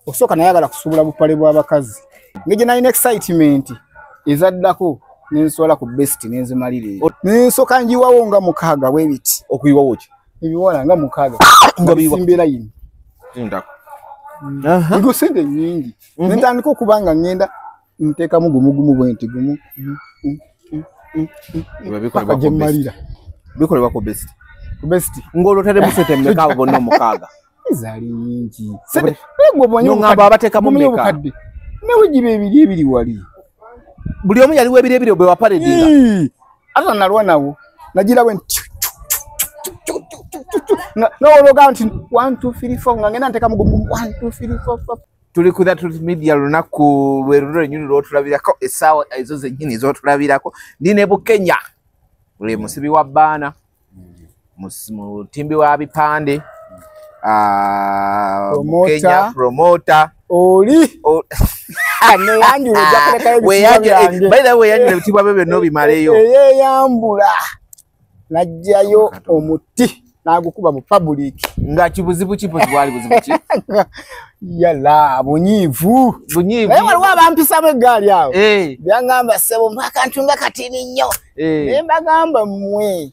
Okusooka nayagala kusuubula bupale bw'abakazi, ngeri nalina excitement ezaddako nenswala ku best nenzimalira eyo, nensooka njiwawo nga 6 bwe biti. Okuyiwawo ki? Ebiwala nga 6 nga bisimbe layini. Ngo sente nyingi. Nentandika okuba nga ngenda nteekamu gumu gumu bwe nti gumu. Bikolebwa ku best. Bikolebwa ku best. Ku best. Ng'olwo otaddemu sente mmeka abo bonna 6? Zaali nyingi. Sente gwe bw'omanyi N'oŋŋamba abateekamu mmeka? obukadde. Nawe giba ebiri ebiri wali. Buli omu yaliwo ebiri ebiri bwe wapaledinga. Ate nalwa nawo. Nagira bwe nti n'olwoga nti 1 2 3 4 nga ngenda nteekamu gumu 1 2 3 4 5. Tuli ku The Truth Media lunaku lwe luno lwennyini lw'otulabirako, essaawa ezo zennyini z'otulabirako. Ndi ne Bukenya, lwe musibi wa bbaana, mutimbi wa bipande, Bukenya promoter. Oli. Neyanjula ojja kulekayo ebitiibwa byange. By the way, weyanjula ebitiibwa byo byonna obimaleyo. Eyeyambula n'aggyayo omuti n'agukuba mu public. Nga kibuzibu ki mpozi bwali buzibu ki? Yala, bunyiivu. Bunyiivu. Naye waliwo abampisamu eggaali awo. Byangamba ssebo mpa akantu nga katini nnyo. Naye mbagamba mmwe.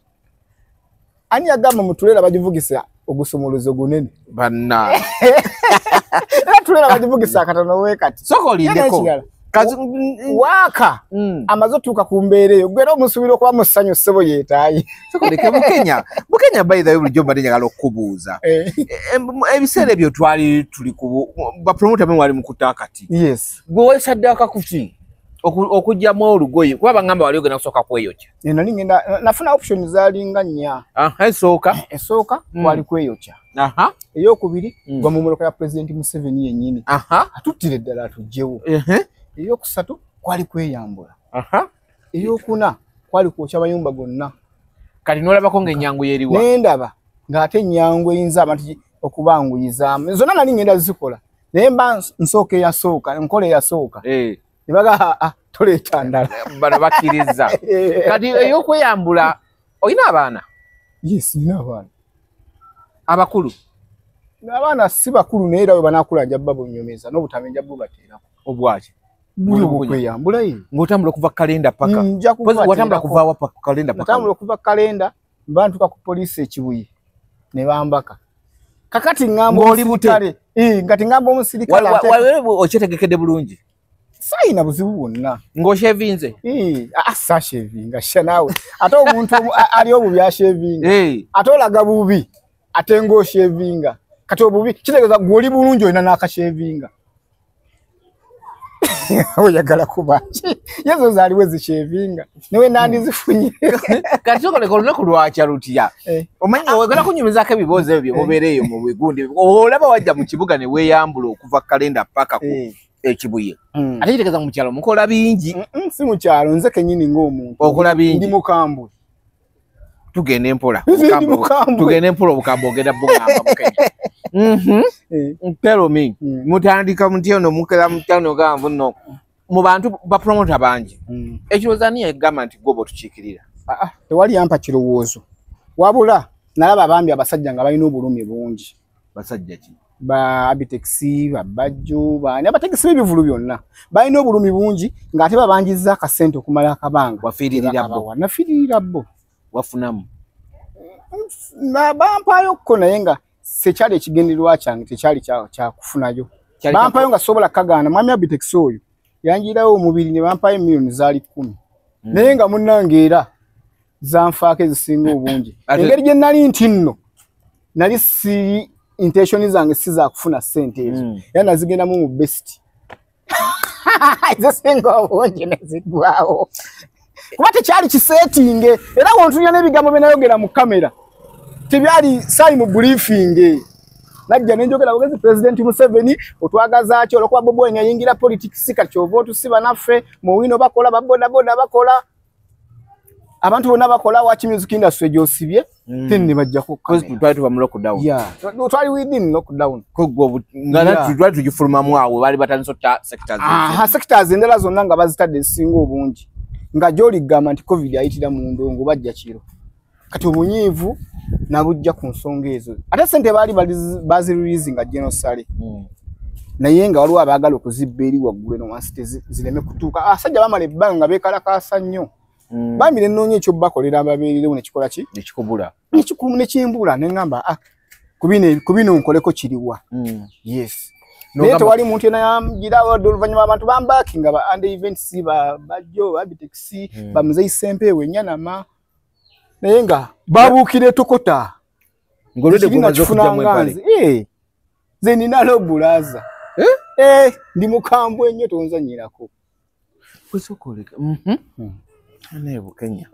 Ani yagamba mutuleera bagivugisa ogusumuluzo gunene? Banna. Era tuleera bagivugisa akatono we kati. Sooka olindeko. Waaka amaze otuuka ku mbeera eyo, gwe era omusuubira okuba mu ssanyu ssebo yeetaaye. Sooka oleke Bukenya. Bukenya by the way bulijjo mbadde njagala okukubuuza. Ebiseera ebyo twali tuli ku bapromota bwe mwali mukutte akati. Yes. Gwe weesaddaaka ku ki? Okuggyamu olugoye kuba bangamba wali ogenda kusooka kweyokya. Nali ngenda nafuna option zaalinga 4. Esooka. Esooka kwali kweyokya. Eyokubiri gwa mu mmotoka ya President Museveni yennyini. Atuttire ddala atuggyewo. Eyokusatu kwali kweyambula. Eyokuna kwali kwokya amayumba gonna. Kati n'olabako ng'ennyangu y'eriwa? Nendaba ng'ate ennyangu eyinza abantu okubanguyizaamu. Zonna nali ngenda zikola. Naye mba nsooka eyasooka, nkola eyasooka. Ne bagamba, toleeta ndala. Bano bakkiriza. Kati ey'okweyambula, olina abaana? Yes, nina abaana. Abakulu? Abaana si bakulu naye era bwe banaakula nja babonyomeza n'obutambi nja bubateerako. Obwaki? Buli obukweyambula ye. Ng'otambula okuva kalenda paka. Nja kubateerako. Watambula kuva wa paka kalenda paka? Natambula okuva kalenda, mba ntuuka ku poliisi e Kibuye ne bambaka. Kakati ngamba Ng'oli bute. omusirikale. Ngati ngamba omusirikale ate Okyetegekedde bulungi? Sayina buzibu bwonna. Ng'oshevinze? Saashevinga, sha naawe. Ate omuntu ali obubi ashevinga. Ate olaga bubi, ate ng'oshevinga. Kati obubi kitegeeza gwe oli bulungi olina n'akashevinga. Oyagala kuba ki? Yezo zaaliwo ezishevinga. Newe nandizifunye. Kati sokoleka olunaku lwakya lutya? Omanyi oyagala kunyumizaako ebibuuzo ebyo bye mubeera eyo mu bigundi. Olaba wajja mu kibuga ne weeyambula okuva kalenda paka ku Ekibuye. Ate kitegeeza mu kyalo mukola bingi. Si mu kyalo, nze kennyini ng'omuntu. Okola bingi. Ndi mukambwe. Tugende mpola. Nze ndi mukambwe. Tugende mpola obukambwe ogenda bugamba Bukenya. Tell me. Mutandika mutya ono mukera mutya ono gamba nno. Mu bantu ba promoter bangi. Ekirowoozo ani yagamba nti gwe otukiikirira? Tewali yampa kirowoozo. Wabula nalaba abambi abasajja nga balina obulumi bungi. Basajja ki? Ba Abitex, ba Bajjo, ba ani abategesi b'ebivvulu byonna. Balina obulumi bungi ng'ate babanjizza akasente okumala akabanga. Wafiiririra bo. Nafiiririra bo. Wafunamu? Bampaayokko naye nga sekyali ekigendererwa kyange tekyali kya kufunayo. Bampaayo nga sobola kagaana. Mwami Abitex oyo yanjirawo omubiri ne bampaayo miliyoni zaali 10. Naye nga munnange era zanfaako ezisinga obungi. Engeri gye nali nti nno nali si intention zange si za kufuna ssente ezo. Era nazigendamu mu best. Ezisinga obungi ne ziggwaawo. Kuba tekyali kisetinge. Era wontunya n'ebigambo bye nayogera mu kamera tebyali saali mu briefing. Najja ne njogera bugezi President Museveni otwagaza ki olwokuba Bobi Wine yayingira politics kati ky'ova otusiba naffe mu wino bakola ba bodaboda bakola abantu bonna bakola watch music industry gy'osibye then ne bajjako Because twali tuva mu lockdown. Yeah. Twali within lockdown. Ko gwe nga twali tugifulumamu awo baali batandise otta sectors. Sectors endala zonna nga bazitadde ezisinga obungi. Nga gy'oli gamba nti COVID ayitira mu ndongo bajja kiro. Kati obunyiivu nabujja ku nsonga ezo. Ate ssente baali bazireleasinga General Saleh. Naye nga waliwo abaagala okuzibba eri waggulu eno wansi zireme kutuuka. Abasajja bamala ebbanga beekalakaasa nnyo. Bambi ne nnoonya ekyo bakolera ababeererewo ne kikola ki? Nekikubula. Nekimbula ne ŋŋamba ku bino nkoleko kiriwa. Yes. Naye tewali muntu yenna yangira wadde oluvannyuma abantu bambaakinga ba and events ba Bajjo ba Bitex ba Muzeeyi Ssempeewo Ennyanama naye nga babuukira etokota. Ng'olwedde gw'omaze okuggyamu empale. Nze nina lobulaza. Ndi mukambwe nnyo tonzannyirako. Naye Bukenya.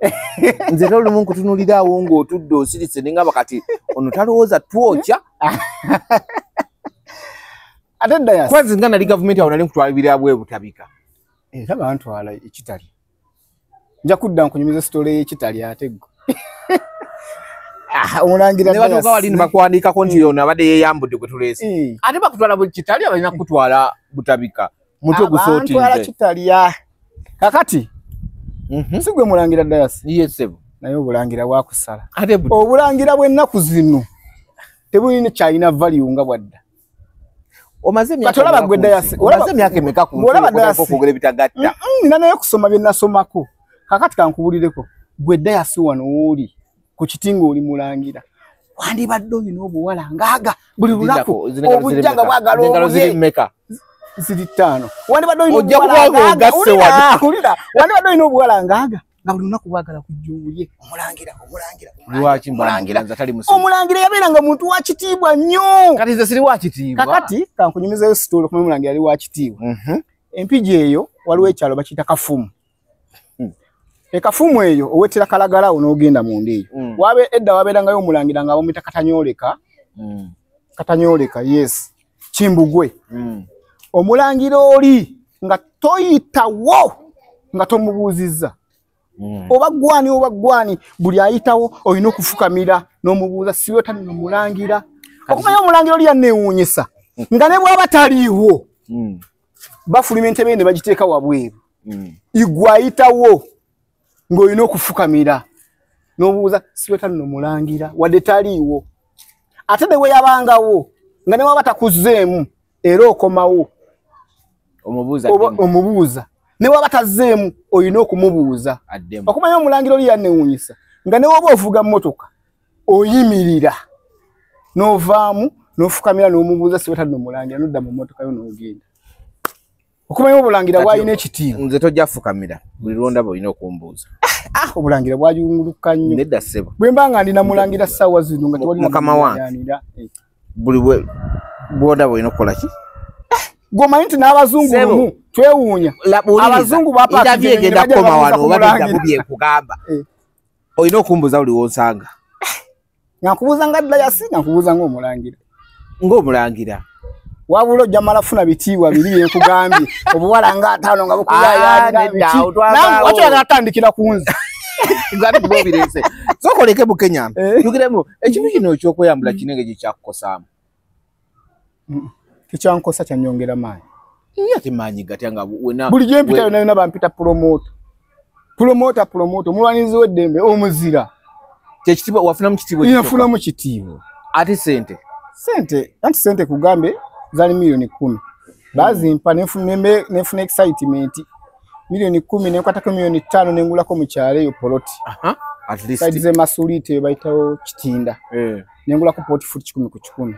Nze era olumu nkutunuulira awo ng'otudde osirise ne ngamba kati ono talowooza twokya. Ate dda kwanza nga nali gavumenti awo nali nkutwala ebirala bwe butabika. Era bantwala ekitali. Nja kudda nkunyumiza sitole y'ekitali ate gwe. Omulangira ne batuuka wali ne bakuwandiikako nti ono abadde yeeyambudde gwe tuleese. Ate bakutwala buli kitali abalina kukutwala butabika. Mutwe gusootinze. Bantwala kitali. Kakati si gwe mulangira Dayasi. Yes sebo. Naye obulangira bwakusala. Obulangira bw'ennaku zino tebulina kyalina value nga bwadda. Omaze emyaka emeka ku nsi okwogera ebitagatta. Nina naye okusoma bye nasomako. Kakati kankubuulireko gwe Dayasi wano w'oli ku kiti ng'oli mulangira. Wandibadde olina obuwala ngaaga buli lunaku obujja nga bwagala engalo ziri mmeka? Ziri 5. Wandibadde olina obuwala ngaaga. Wandibadde olina obuwala ngaaga nga buli lunaku bwagala kujja obulye. Omulangira, omulangira, Lwaki mbalangira nze atali musiru? Omulangira yabeeranga muntu wa kitiibwa nnyo. Kati nze siri wa kitiibwa. Kakati kankunyumizeeyo sitole okumanya omulangira yali wa kitiibwa. Empigi eyo waliwo ekyalo bakiyita Kafumu. Ekafumu eyo owetera kalagalawo n'ogenda munda eyo. Wabe edda wabeerangayo omulangira nga bamuyita Katanyoleka. Katanyoleka, yes. Kimbugwe. Omulangira oli nga toyitawo nga tomubuuzizza. Oba gwani buli ayitawo olina okufukamira n'omubuuza siwe tanno mulangira. Okumanya omulangira oli yanneewuunyisa nga ne bw'aba taliiwo bafuluma entebe ne bagiteeka wabweru. Igwe ayitawo ng'olina okufukamira n'obuuza siwe tanno mulangira wadde taliiwo. Ate ne bwe yabangawo nga ne bw'aba takuzzeemu era okomawo omubuuza. Ne bw'aba tazzeemu olina okumubuuza. Okumanya omulangira oli yanneewuunyisa nga ne bw'oba ovuga mmotoka oyimirira n'ovaamu n'ofukamira n'omubuuza siwe tanno mulangira n'odda mu mmotoka yo n'ogenda. Okumanya obulangira bw'alina ekitiibwa. Nze tojja fukamira buli lw'ondaba olina okumbuuza. Obulangira bwajunguluka nnyo. Nedda ssebo. Bwe mba nga ndina mulangira ssaawa zino nga tewali mukama wange. Buli bw'ondaba olina okukola ki? Gwomanyi nti n'abazungu lumu twewuunya. Abazungu bapaakigenda kukoma wano oba nedda byekugamba. Olina okumbuuza buli w'onsanga. Nga nkubuuza nga Dayasi nga nkubuuza ng'omulangira. Ng'omulangira. Wabula ojja mala funa bitiibwa biri byekugambye. Obuwala nga 5 nga bukuyaayaalira biki. Lwaki oyagala atandikira ku nze? Ng'ate bw'obireese. Sooka oleke Bukenya. Yogeramu ekintu kino eky'okweyambula kinenge gye kyakukosaamu. Tekyankosa kyannyongera maanyi. Ate maanyi gatya nga wena buli gye mpita yonna yonna bampita promoter. Promoter, promoter, omulwanirizi w'eddembe omuzira. Kyekitiibwa wafunamu kitiibwa ekisooka? Nafunamu kitiibwa. Ate ssente? Ssente, anti ssente kugambe zaali 10 million. Bazimpa nenfuna excitement. 10 million nenkwatako 5 million nengulako mu kyalo eyo poloti. At least. Side ze Masulite bayitawo Kitinda. Nengulako poloti futi 100 ku 100.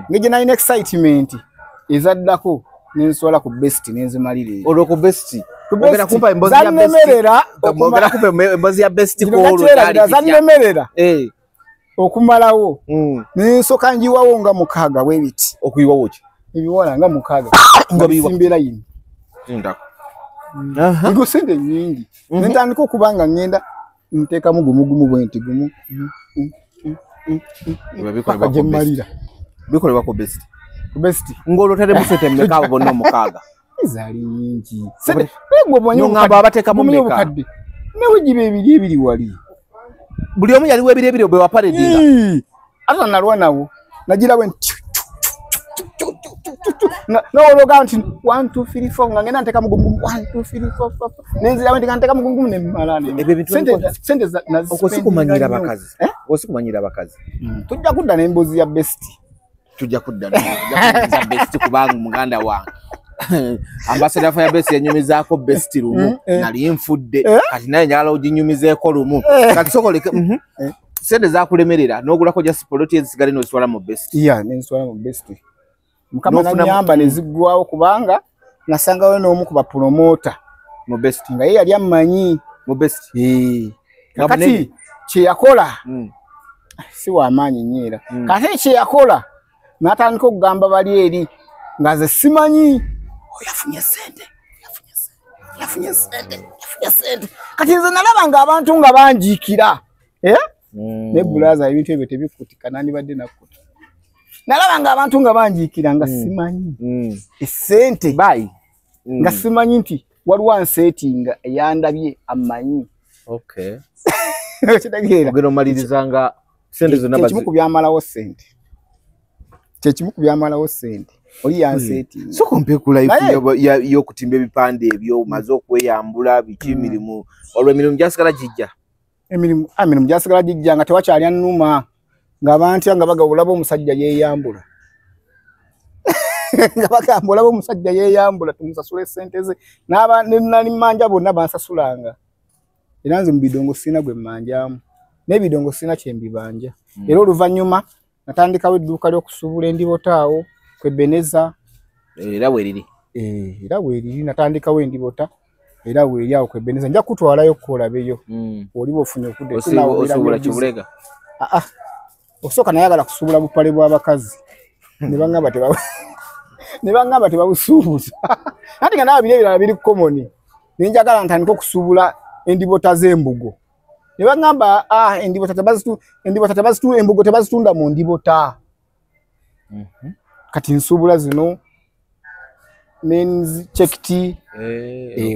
Ng'egye nalina excitement ezaddako nenswala ku best nenzimalira eyo. Olwo ku best. Ogenda kumpa emboozi ya best. Ogenda kumpa emboozi ya best ku olwo kyali kitya. Zannemerera. Okumalawo. Nensooka njiwawo nga 6 bwe biti. Okuyiwawo ki? Ebiwala nga 6. Nga biyiwa. Simbera yini. Ndako. Ngo sente nnyingi. Nentandika okuba nga ngenda nteekamu gumu gumu bwe nti gumu. Bikolebwa ku best. Bikolebwa ku best. Ku best. Ng'olwo otaddemu ssente mmeka abo bonna 6? Zaali nnyingi. Sente gwe bw'omanyi N'ongamba abateekamu mmeka? Nawe giba ebiri ebiri wali. Buli omu yaliwo ebiri ebiri bwe wapaledinga. Ate nalwa nawo. Nagira bwe nti n'olwoga nti 1 2 3 4 nga ngenda nteekamu gumu 1 2 3 4 5 nenzira bwe nti nga nteekamu gumu ne mmala ne. Ebyo ebintu Sente okwo si kumanyira bakazi. Okwo si kumanyira bakazi. Tujja kudda n'emboozi ya best. Tujja kudda nja best kubanga muganda wange. Ambassador Fire Best yanyumizaako best lumu nali nfudde kati naye njagala oginyumizeeko lumu kati sokoleke sente zakulemerera n'ogulako just poloti ezisigale n'ozitwala mu best. Yeah, nenzitwala mu best. Mukama nanyamba neziggwawo kubanga nasangawo n'omu ku bapromota mu best nga ye yali ammanyi mu best. Kati kye yakola si wa maanyi nnyo era kati kye yakola n'atandika okugamba bali eri nga ze simanyi yafunye sente yafunye sente yafunye sente. Kati nze nalaba nga abantu nga banjiikira ne bulaza ebintu ebyo tebikutika nandibadde nakkuta. Nalaba nga abantu nga banjiikira nga simanyi esente bye nga simanyi nti waliwo anseetinga eyandabye amanyi. Okay. Kitegeera ogenda omaliriza nga sente zonna ekimu ku byamalawo sente kyekimu ku byamalawo sente oli yanseetinga. So kompe ku life y'okutimba ebipande ebyo omaze okweyambula biki emirimu olwo emirimu gyasigala gijja emirimu gyasigala gijja nga tewakyali annuma ng'abantu nga bagaba olaba omusajja yeeyambula nga bagamba olaba omusajja yeeyambula tumusasule sente ze nali mmanja bonna bansasulanga era nze mu bidongo sirina gwe mmanjamu n'ebidongo sirina kye mbibanja. Era oluvannyuma natandikawo edduuka ly'okusuubula endibota awo kwe Beneza era weeriri era weeriri natandikawo endibota era weeri awo kwe Beneza nja kutwalayo okukolabeyo oliba ofunye okudde osuubula kibulega. Okusooka nayagala kusuubula bupale bw'abakazi ne bangamba tebabusuubuza anti nga naba biri ebirala biri common ne njagala ntandika okusuubula endibota z'embugo ne bangamba endibota embugo tebazitunda mu ndibota. Kati nsuubula zino men's checked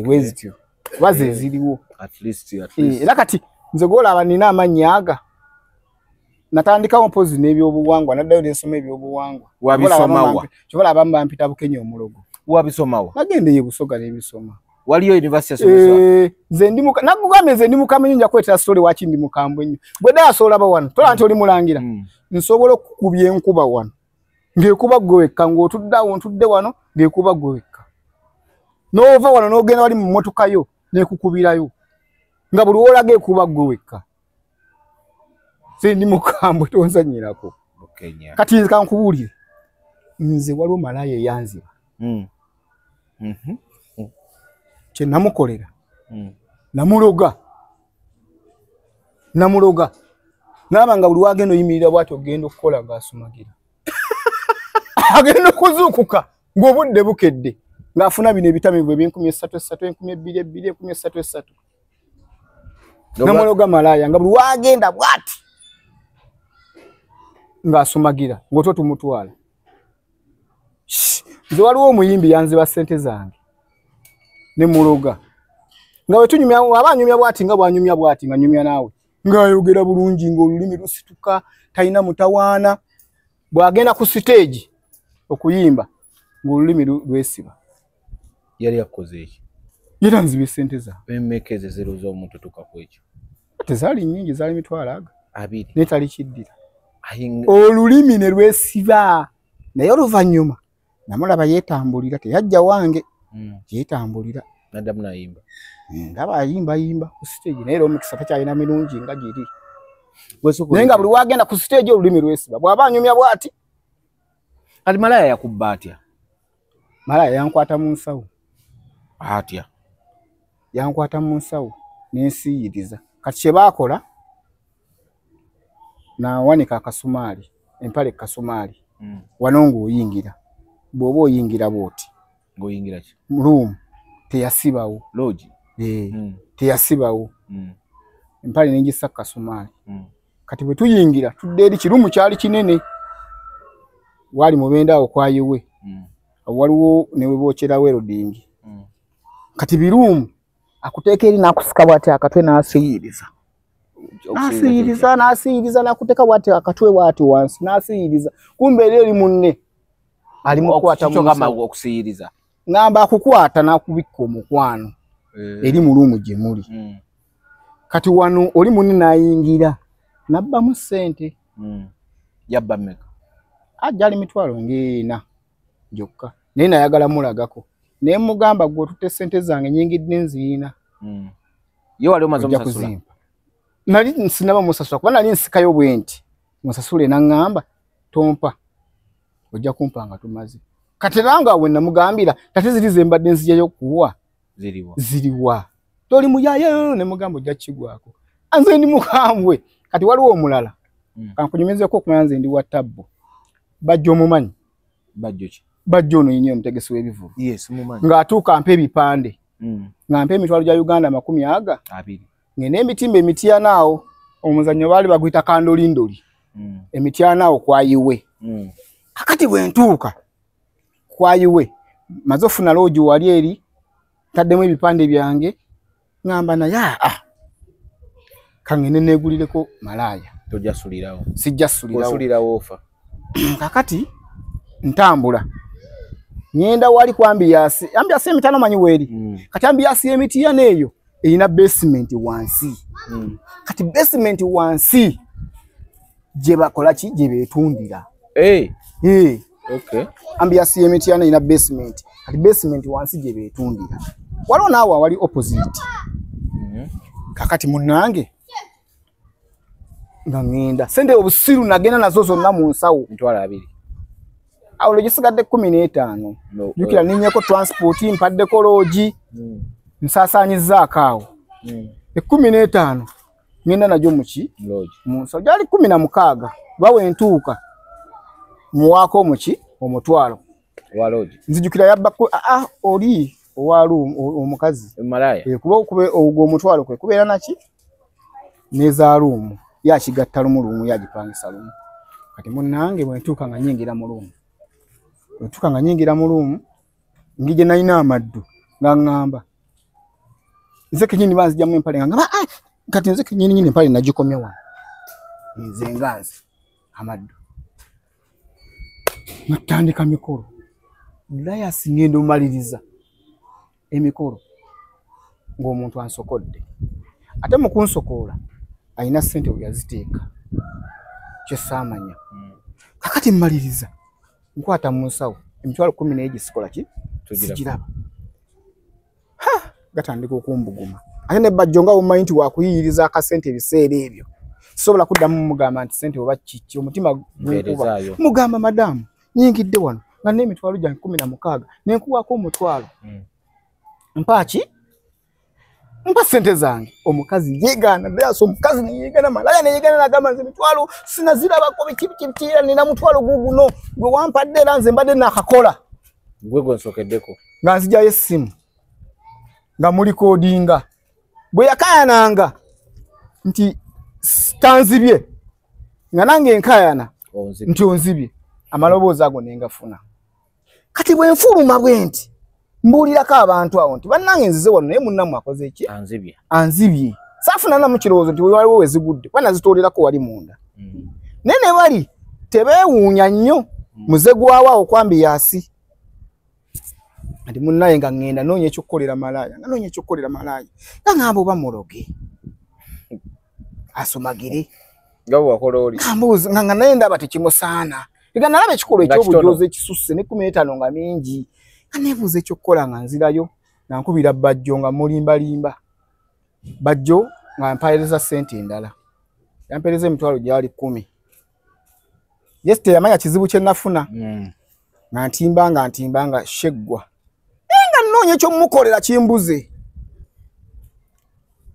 wezityo waze ziriwo at least era kati nze gwolaba nina amannya aga natandikawo mpozi n'ebyobuwangwa naddayo nensoma ebyobuwangwa. Wabisomawa? Kyobola abamu bampita Bukenya omulogo. Wabisomawa? Nagenda ye Busoga n'ebisoma. Waliyo university yasomeswa? Nze ndi nakugambye nze ndi mukambwe nnyo nja kuleetera story waki ndi mukambwe nnyo. Bwe ddala olaba wano tola nti oli mulangira nsobola okukubya enkuba wano ng'ekuba ggwe wekka ng'otudde awo ntudde wano ng'ekuba ggwe wekka n'ova wano n'ogenda wali mu mmotoka yo n'ekukubirayo nga buli w'olaga ekuba ggwe wekka. Nze ndi mukambwe tonzannyirako. Kati nze kankubuulire nze waliwo malaaya eyanziba kye namukolera namuloga nalaba nga buli wagenda oyimirira bw'ati ogenda okukola ng'asumagira agenda okuzuukuka ng'obudde bukedde ng'afuna bino ebitamivu eby'enkumi esatu esatu enkumi ebbiri ebbiri enkumi esatu esatu. Namuloga malaaya nga buli wagenda bw'ati ng'asumagira ng'otwo tumutwala. Nze waliwo omuyimbi yanziba ssente zange ne muloga nga bwe tunyumya aba anyumya bw'ati nga bw'anyumya bw'ati nga nyumya naawe ng'ayogera bulungi ng'olulimi lusituka talina mutawaana bw'agenda ku siteegi okuyimba ng'olulimi lwesiba. Yali yakoze eki? Yali anzibye ssente zange. Emmeka ezo eziruza omuntu tuka ku ekyo? Tezaali nnyingi zaali 200 naye tali kiddira. Olulimi ne lwesiba naye oluvannyuma namulaba yeetambulira teyajja wange yeetambulira naddamu n'ayimba ndaba ayimbayimba ku siteegi naye era omukisa takyalina mirungi nga giri naye nga buli wagenda ku siteegi olulimi lwesiba bw'aba anyumya bw'ati. Kati malaaya yakubba atya? Malaaya yankwata mu nsawo. Atya? Yankwata mu nsawo n'ensiiyiriza. Kati kye baakola nawanika akasumaali empale kasumaali wano ng'oyingira bw'oba oyingira bw'oti ng'oyingira ki? Room teyasibawo lodge teyasibawo empale n'engisa kasumaali. Kati bwe tuyingira tudde eri kirumu kyali kinene wali mubende awo kwayiwe waliwo ne we bookyera welding. Kati birumu akuteeka eri n'akusika bw'ati akatwe n'asiyiriza n'asiyiriza n'asiyiriza n'akuteeka bw'ati akatwe bw'ati wansi n'asiyiriza kumbe eri eri munne ali mukukwata mu okusiyiriza ngamba akukwata n'akubikka omukwano eri mu luumu gye muli. Kati wano oli munne n'ayingira n'abbamu ssente. Yabba mmeka? Ajjali mitwalo ng'ena gyokka naye nayagala mulagako naye mugamba gwe otutte ssente zange nyingidde nziina. Ye wali omaze omusasula? Nali sinaba musasula kuba nali nsikayo bwe nti musasule n'aŋŋamba tompa ojja kumpa nga tumaze. Kati era nga we namugambira tate ziri ze mbadde nzijayo kuwa ziriwa toli muyaye ne mugamba ojja kigwako anze ndi mukambwe. Kati waliwo omulala kankunyumizeko okumanya nze ndi wa tabbo Bajjo omumanyi? Bajjo ki? Bajjo ono yennyini omutegesi w'ebivvulu. Yes, mumanyi. Ng'atuuka ampa ebipande ng'ampa emitwalo gya Uganda 20 ng'ena emitimba emityana awo omuzannyo baali baguyita kandolindoli emityana awo kwayiwe. Kakati bwe ntuuka kwayiwe maze ofuna loogi wali eri ntaddemu ebipande byange ngamba naye kangende neegulireko malaaya. Tojja sulirawo? Sijja sulirawo. Osulirawo ofa. Kakati ntambula ngenda wali ku ambiyansi emitano manyi weeri. Kati ambiyansi y'emityana eyo erina basement wansi. Kati basement wansi gye bakola ki gye beetundira. Okay. Ambiyansi y'emityana erina basement. Kati basement wansi gye beetundira. Waliwo naawe awali opposite. Kakati munnange nga ngenda sente obusiru nagenda nazo zonna mu nsawo. 20,000. Awo lwegisigadde 15. Jjukira ninnyeko transport mpaddeko loogi nsaasaanyizzaako awo. 15 ngenda nagyo muki mu nsawo gyali 16 bawe ntuuka muwaako muki omutwalo. Wa loogi. Nzijukira yabba oli owa room omukazi. Malaya. Kuba ogwo omutwalo kwe kubeera naki n'eza room yakigatta lumu lumu yagipangisa lumu. Kati munnange bwe ntuuka nga nnyingira mu room. Bwe ntuuka nga nnyingira mu room ngije nalina amaddu nga ŋŋamba nze kennyini banzigyamu empale nga ŋŋamba kati nze kennyini nnyini empale nagikomya wano nze nga nze amaddu natandika mikolo layasi ngenda omaliriza emikolo ng'omuntu ansokodde ate mu kunsokoola alina ssente we yaziteeka kye saamanya. Kakati mmaliriza nkwata mu nsawo emitwalo 10 gisikola ki sigiraba. Gatandika okumbuguma ate ne Bajjo nga omumanyi nti wakuyiyiriza akasente ebiseera ebyo sisobola kuddamu mugamba nti ssente oba kiki omutima gunkuba. Mugamba madamu nyingidde wano nga n'emitwalo gyange 16 ne nkuwaako omutwalo mpa ki mpa ssente zange. Omukazi yeegaana ddala omukazi neyeegaana malaya neyeegaana nagamba nze emitwalo sinazirabako biki biki biki era nina mutwalo guguno gwe wampadde era nze mbadde naakakola gwe gwensokeddeko. Nga nzijayo essimu nga mulikodinga bwe yakayananga nti tanzibye nga nange nkayana nti onzibye amaloboozi ago ne ngafuna. Kati bwe nfuluma bwe nti mbuulirako abantu awo nti bannange nzize wano naye munnammwe akoze ki? Anzibye. Anzibye. Saafuna namu kirowoozo nti waliwo we zigudde kuba nazitoolerako wali munda. Naye ne bali tebeewuunya nnyo muze gwawo awo ku ambiyansi. Ati munnaye nga ŋŋenda noonya ekyokukolera malaaya nga noonya ekyokukolera malaaya nga ŋŋamba oba muloge asomagire nga bwe wakola oli. Nga mbuuza nga naye ndaba tekimusaana. Nga nalaba ekikolwa eky'obujoozi ekisusse ne 15 nga mingi. Nga neebuuza ekyokukola nga nzirayo nga nkubira Bajjo nga mulimbalimba. Bajjo nga mpeereza ssente endala. Yampeereza emitwalo gyali 10. Yes teyamanya kizibu kye nafuna. Nga ntimba nga sheggwa. Naye nga nnoonya ekyomukolera kimbuze.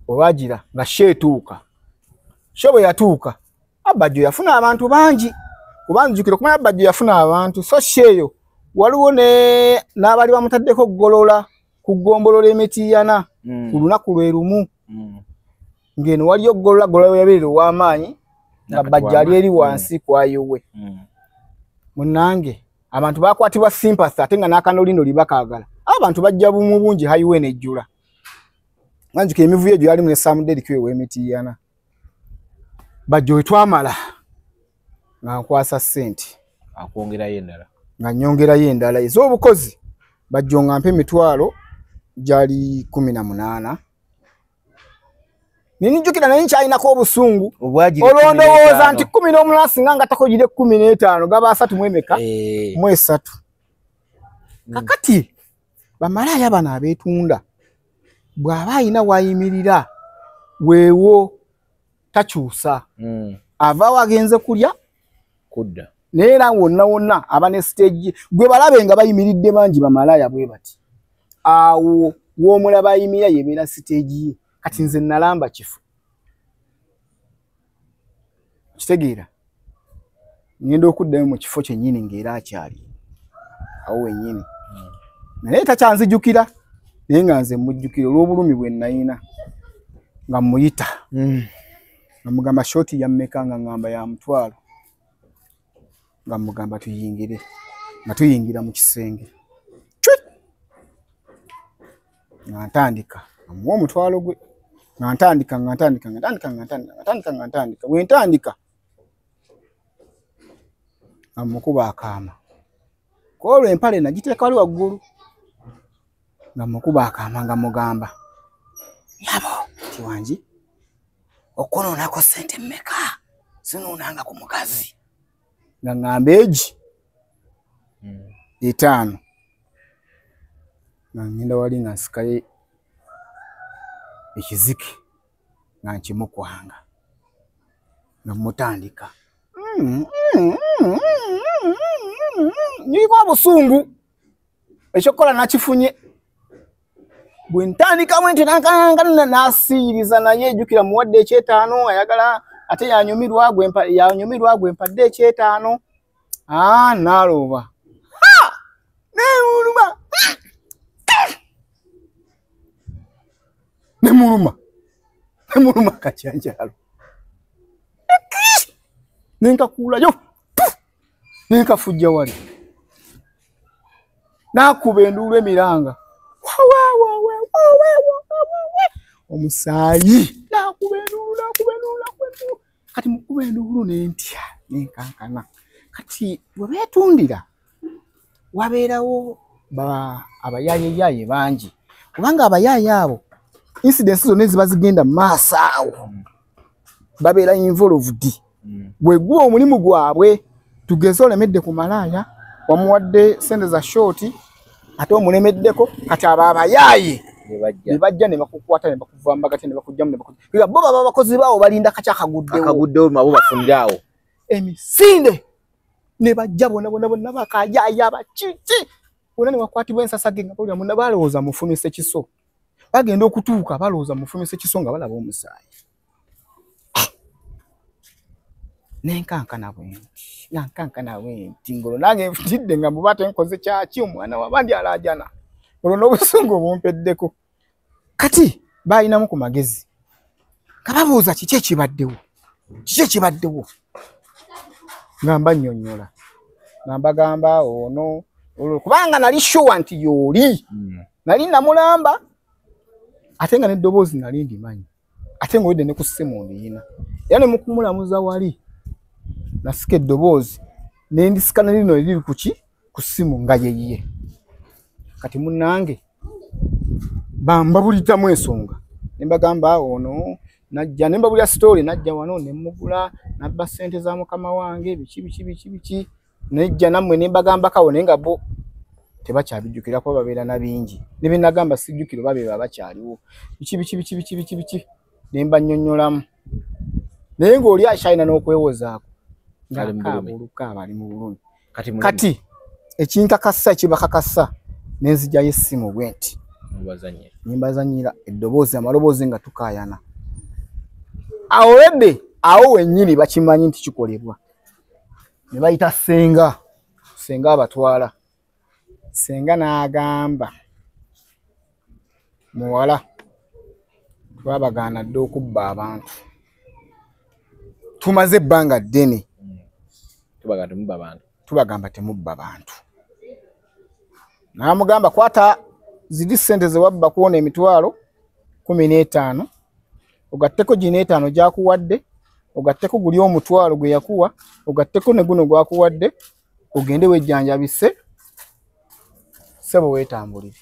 Olwagira nga sheetuuka. She bwe yatuuka Bajjo yafuna abantu bangi. Kuba nzijukira okumanya Bajjo yafuna abantu so sheeyo waliwo n'abali bamutaddeko ggolola ku ggombolola emitiyana ku lunaku lwe lumu. Ng'eno waliyo ggolola ggolola we yabeerera ow'amaanyi nga Bajjo ali eri wansi kwayowe. Munnange abantu bakwatibwa sympathy ate nga n'akanolindoli bakaagala. Abantu bajja bumu bungi highway n'ejjula. Nzijukira emivuyo egyo yalimu ne Sam Derrick we w'emitiyana. Bajjo we twamala nga nkwasa ssente. Akwongerayo endala. Nga nnyongerayo endala ez'obukozi. Bajjo nga mpa emitwalo gyali 18. Ninjukira naye nkyalinako obusungu olwo ndowooza nti 18 singa ngattako giri 15 gaba 3 mu emeka mu 3. Kakati bamalaaya bano abeetunda bw'aba ayina wayimirira weewo takyusa avaawo agenze kulya kudda naye era wonna wonna aba ne stage gwe balabe nga bayimiridde bangi bamalaaya bwe bati awo w'omulaba ayimirira yebeera stage ye. Kati nze nalamba kifo kitegeera ngenda okuddayo mu kifo kyennyini ng'era akyali awo wennyini naye takyanzijukira naye nga nze mujjukira olw'obulumi bwe nayina nga mmuyita nga mugamba shoti ya mmeka nga ngamba ya 500 nga mugamba tuyingire nga tuyingira mu kisenge nga ntandika amuwa 500 gwe nga ntandika nga ntandika nga ntandika nga ntandika nga ntandika nga ntandika bwe ntandika amukuba akaama kwolwo empale nagiteeka wali waggulu nga mukuba akaama nga mugamba yabo kiwangi okonoonako ssente mmeka sinuunanga ku mukazi nga ŋŋamba egi 5 nga ngenda wali nga nsikayo ekizike nga nkimukwanga nga mutandika nyiriko obusungu ekyokukola nakifunye bwe ntandikamu nti nasiiriza naye jjukira muwadde ekyetaano ayagala ate yanyumirwa gwe mpadde ekyetaano naalooba nemuluma nemuluma nemuluma kacyanjalo nenkakuulayo nenkafujja wali nakuba enduulu emiranga omusaayi nakuba enduulu nakuba enduulu nakuba enduulu kati mukuba enduulu nentya nenkankana. Kati bwe beetundira wabeerawo abayaayeyaye bangi kubanga abayaaye abo incidents zonna eziba zigenda mu maaso awo babeera involved. Bwe guba omulimu gwabwe tugeze olemedde ku malaaya wamuwadde sente za shoti ate omulemeddeko kati abo abayaaye ne bajja ne bakukwata ne bakuvambagate ne bakugjamu ne bakujja bo baba bakozi baawo balinda kaki akaguddewo nabo bafunire awo emisinde ne bajja bonna bonna bonna bakayaaya bakiki bonna ne bakwatibwa ensasage nga bawulira munna balowooza mufumise kiso bagenda okutuuka balowooza mufumise kiso nga balaba omusaayi nenkankana bwenti nankankana bwenti ngolo nange ntidde nga muba tenkoze kyaki omwana wabandi alaajana olwo n'obusungu obumpeddeko. Kati balinamu ku magezi nga babuuza kiki ekibaddewo kiki ekibaddewo nga mbannyonnyola nga mbagamba ono olwo kubanga nali sure nti y'oli nali namulamba ate nga n'eddoboozi nali ndimanyi ate ng'owedde ne ku ssimu ndiyina era ne mukumulamuza wali nasika eddoboozi ne ndisika ne lino eriri ku ki ku ssimu nga yeyiye. Kati munnange bambabuliramu ensonga ne mbagamba ono najja ne mbabulira story najja wano ne mmugula nabba ssente za mukama wange biki biki biki biki nejja nammwe ne mbagambako naye nga bo tebakyabijjukira kuba babeera na bingi ne bye nagamba sijjukira oba be bakyaliwo biki biki biki biki biki biki ne mbannyonnyolamu naye ng'oli akyalina n'okwewozaako ng'akaabuluka ali mu bulumi. Kati ekinkakasa ekibakakasa nenzijjayo essimu bwe nti nembazanyira eddoboozi amaloboozi nga tukaayana already awo wennyini bakimanyi nti kikolebwa ne bayita ssenga ssenga abatwala ssenga n'agamba muwala twabagaana dda okubba abantu tumaze ebbanga ddene tubagamba temubba bantu n'amugamba kwata ziri ssente ze wabba kuwona emitwalo 15 ogatteko gino 5 gy'akuwadde ogatteko guli 10 gwe yakuwa ogatteko ne guno gwakuwadde ogende wejjanjabise ssebo weetambulire.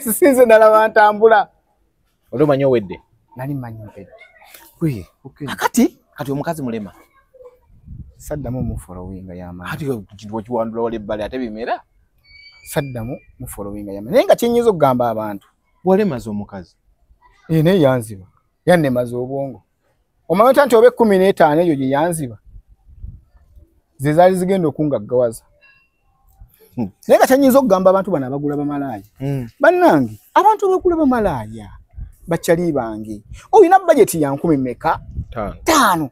Sinze nalaba ntambula Oli omanyi owedde? Nali mmanyi mpedde. Akati kati omukazi mulema. Saddamu mufollowinga y'amaanyi. Ati kintu okiwandula wali ebbali ate bimera. Saddamu mufollowinga y'amaanyi. Naye nga kyenyinza okugamba abantu. Walemaza omukazi. Naye yanziba. Yannemaza obwongo. Omanyi otya nti oba 15 eyo gye yanziba ze zaali zigenda okungaggawaza. Naye nga kyenyinza okugamba abantu bano abagula bamalaaya. Bannange abantu abagula bamalaaya bakyali bange. Olina bajeti ya 10 mmeka? 5.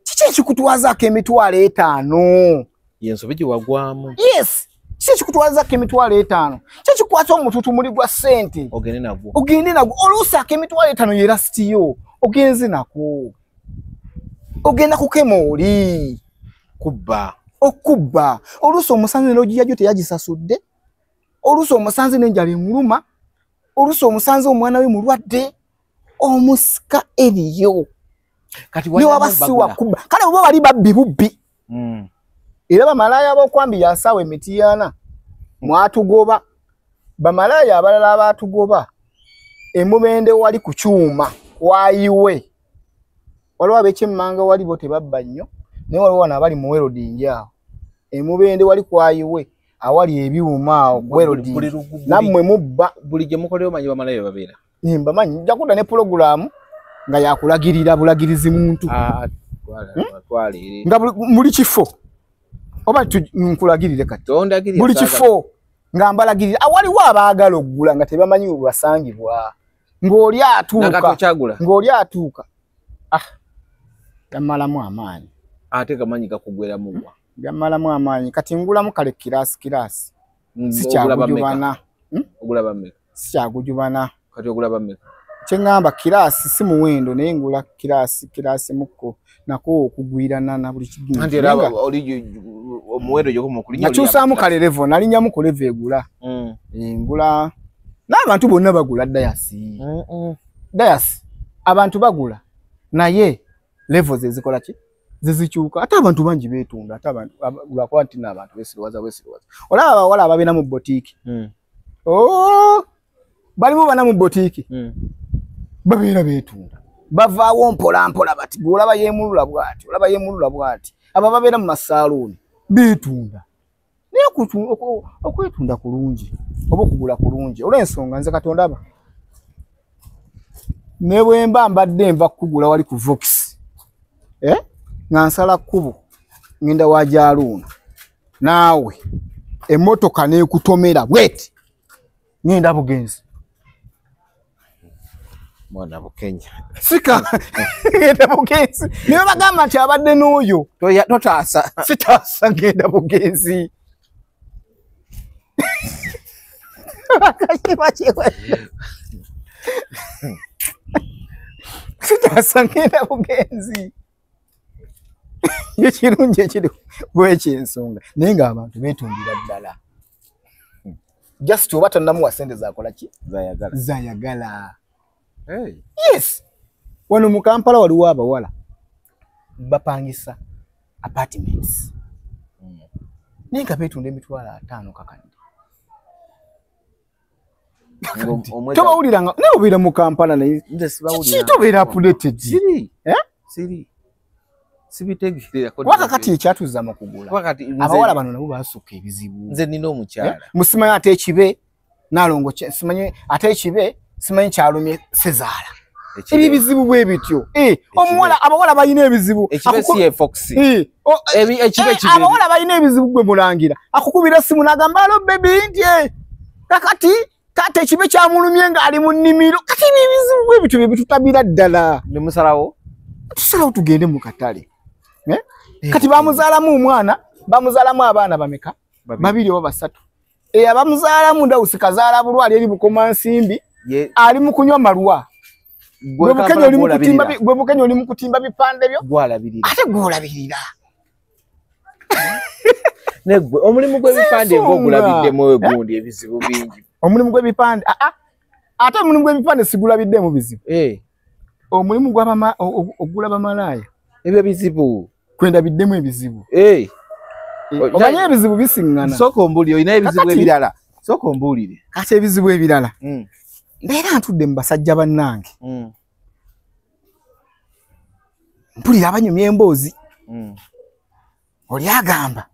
Kiki ekikutwazaako emitwalo 5? Yensobi gye wagwamu. Yes. Kiki ekikutwazaako emitwalo 5? Kiki ekikwata omututu muli gwa ssente? Ogende nagwo. Ogende nagwo. Oluusi ak'emitwalo 5 ye lasitiyo. Ogenze nako. Ogenda kukema oli. Kubba. Okubba. Oluusi omusanze n'ogiyajo teyagisasudde. Oluusi omusanze n'enjala emuluma. Oluusi omusanze omwana we mulwadde. Omusika eriyo. Kati waba si wa kubba. Kale oba bali babbi bubbi. Era bamalaaya ab'okwambi yasawa emitiyana mwatugoba. Bamalaaya abalala abaatugoba emubende wali ku kyuma wayiwe. Waliwo ab'ekyemmanga wali bo tebabba nnyo, naye waliwo wano abali mu welding awo. Emubende wali kwayiwe awali ebyuma awo welding. Nammwe mubba. Buli gye mukolera omanyi bamalaaya babeera. Mbamanyi nja kudda ne pulogulaamu nga yakulagirira bulagirizi muntu. Nga buli kifo oba nkulagirire kati. Buli kifo nga mbalagirira. Awaliwo abaagala okugula nga tebamanyi we basangibwa. Ng'oli atuuka. Ng'oli atuuka. Gammalamu amaanyi. Ate gamanyi gakugweramu wa? Gammalamu amaanyi. Kati ngulamu kale kirasi kirasi. Sikyagujubana. Ogula bameka? Sikyagujubana. Kati ogula bameka? Kye ŋŋamba kirasi si muwendo naye ngula kirasi kirasi mukko nako okugwirana na buli kigimu. Anti era oli omuwendo gy'okoma okulinnya. Nakyusaamu kale level, nalinnyamu ku level egula. Ngula n'abantu bonna bagula dayasi. Dayasi abantu bagula naye level ze zikola ki? Zizikyuka. Ate abantu bangi beetunda, ate abantu lwakuba nti n'abantu beesiruwaza beesiruwaza. Olaba abawala ababeera mu botiiki. Oh! Balimu bana mu botiiki. Babeera beetunda. Bavaawo mpola mpola bati olaba yeemulula bw'ati, olaba yeemulula bw'ati. Abo babeera mu masaaluuni beetunda. Naye okwetunda kulungi oba okugula kulungi olw'ensonga nze Katonda aba. Ne bwe mba mbadde nva kukugula wali ku Vox. Nga nsala kkubo ngenda wa Jaluuna. Naawe emmotoka n'ekutomera bw'eti ngenda bugenzi. Mwana Bukenya. Sika ngenda bugenzi. Niwe bagamba nti abadde n'oyo. Totaasa. Sitaasa ngenda bugenzi. Sitaasa ngenda bugenzi. Ekirungi ekiri bw'ekyensonga. Naye ng'abantu beetundira ddala. Just oba tonnamuwa ssente z'akola ki? Zayagala. Zayagala. Yes. Wano mu Kampala waliwo abawala bapangisa apartments. Naye nga beetunda emitwalo 5 kakadde. Tobawuliranga naye obeera mu Kampala naye kiki tobeera updated? Siri. Siri. Sibitegeerera. Waka kati ekyatuzza mu kugula. Abawala bano nabo baasukka ebizibu. Nze nina omukyala. Musimanyi ate ekibe Nalongo simanyi ate ekibe simanyi kyalumye sezaala. Ebi bizibu bwe bityo. Omuwala abawala balina ebizibu. Ekibe si Fox. Ekibe kibe. Abawala balina ebizibu gwe mulangira. Akukubira simu n'agamba alo baby nti kakati taata ekibe kyamulumye ng'ali mu nnimiro. Kati ebi bizibu bwe bityo bye bitutabira ddala. Ne musalawo? Tusalawo tugende mu katale. Kati bamuzaalamu omwana, bamuzaalamu abaana bameka? Babiri oba basatu. Abamuzaalamu Ndawusi kazaala bulwali eri Bukomansimbi. Ali mu kunywa malwa. Gwe Bukenya oli mu kutimba bipande byo. Gwalabirira. Ate gwolabirira. Negwe omulimu gw'ebipande ng'ogulabiddemu egundi ebizibu bingi. Omulimu gw'ebipande ate omulimu gw'ebipande sigulabiddemu bizibu. Omulimu ogula bamalaaya. Ebyo bizibu. Kwendabiddemu ebizibu. Omanyi ebizibu bisiŋŋana. Sooka ombuulire olina ebizibu ebirala. Sooka ombuulire. Kati ebizibu ebirala. Mbeera ntudde mu basajja bannange. Mpulira abanyumya emboozi. Oli agamba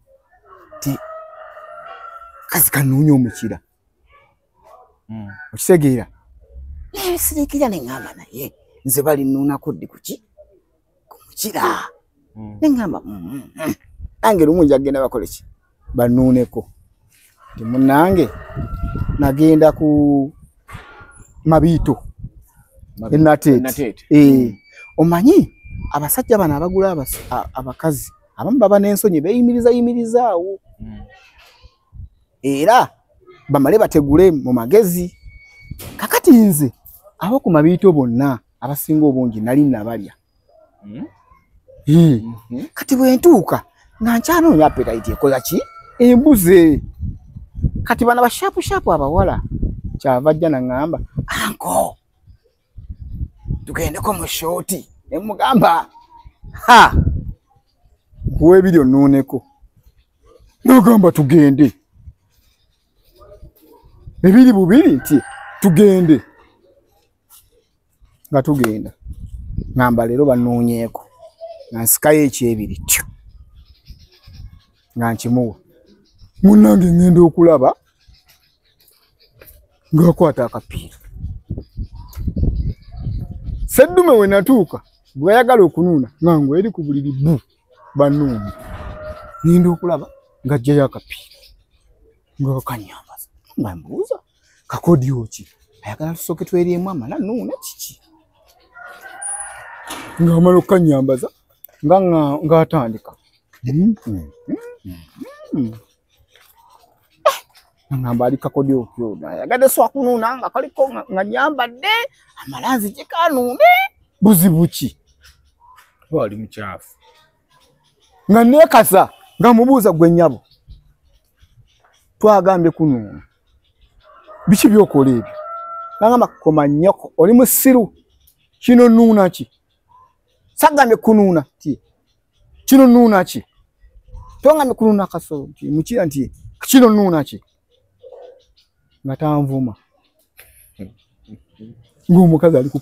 ti kazi kanoonya omukira. Okitegeera? Nesirikira ne ŋŋamba naye nze balinnuunako ddi kuki? Ku mukira. Ne ŋŋamba nange lumu nja kugenda bakole ki? Bannuuneko. Nti munnange nagenda ku Mabiito eNateete. Omanyi abasajja bano abagula abakazi abamu baba n'ensonyi beeyimiriza yimirizaawo. Era bamale bategule mu magezi. Kakati nze abo ku Mabiito bonna abasinga obungi nali nabalya. Kati bwe ntuuka nga nkyanoonya appetite ekola ki? Embuze. Kati bano ba sharp sharp abawala kyava ajja naŋŋamba anko tugendeko mu shooti. Ne mugamba ha nkuwa ebiri onnuuneko. Nagamba tugende. Ebiri bubiri nti tugende. Nga tugenda. Ngamba leero bannoonyeeko. Nga nsikayo ekyebiri tyo. Nga nkimuwa. Munnange ŋŋenda okulaba ng'akwata akapiira. Seddume we natuuka gwe yayagala okunuuna nga ngwe eri ku buliri bu bannuuna. Ŋŋenda okulaba ng'aggyayo akapiira. Ng'akanyambaza. Nga mbuuza kakodyo ki? Ayagala tusooke tweryemu amala nnuuna kiki? Ng'amala okukanyambaza ng'atandika. Ngamba ali kakodyo kyo. Ayagadde so akunuuna nga kaliko nga nyambadde amala nzije kanuune. Buzibu ki? Wali mukyafu. Nga neekasa nga mubuuza gwe nnyabo. Twagambye kunuuna. Biki by'okola ebyo? Nangamba koma nnyoko oli musiru. Kino nnuuna ki? Sagambye kunuuna ti. Kino nnuuna ki? Twagambye kunuuna kasolo nti mukira nti kino nnuuna ki? Nga tanvuma. Ng'omukazi ali ku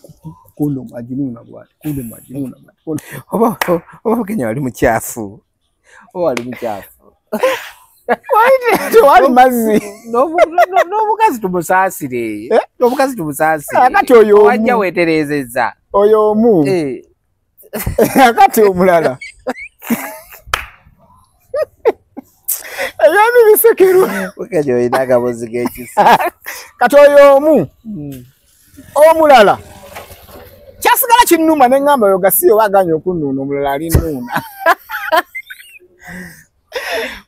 kondomu aginuuna bw'ati, kondomu aginuuna bw'ati. Oba Bukenya wali mukyafu. Oba wali mukyafu. Tewali mazzi. N'omukazi tumusaasire. N'omukazi tumusaasire. Kati oyo omu. Wajja weetereezezza. Oyo omu. Kati omulala. Ebyami bisekerwa. Bukenya olina akabozi k'ekisa. Kati oyo omu. Omulala. Kyasigala kinnuma ne ŋŋamba oyo gasiyo agaanye okunnuuna omulala ali nnuuna.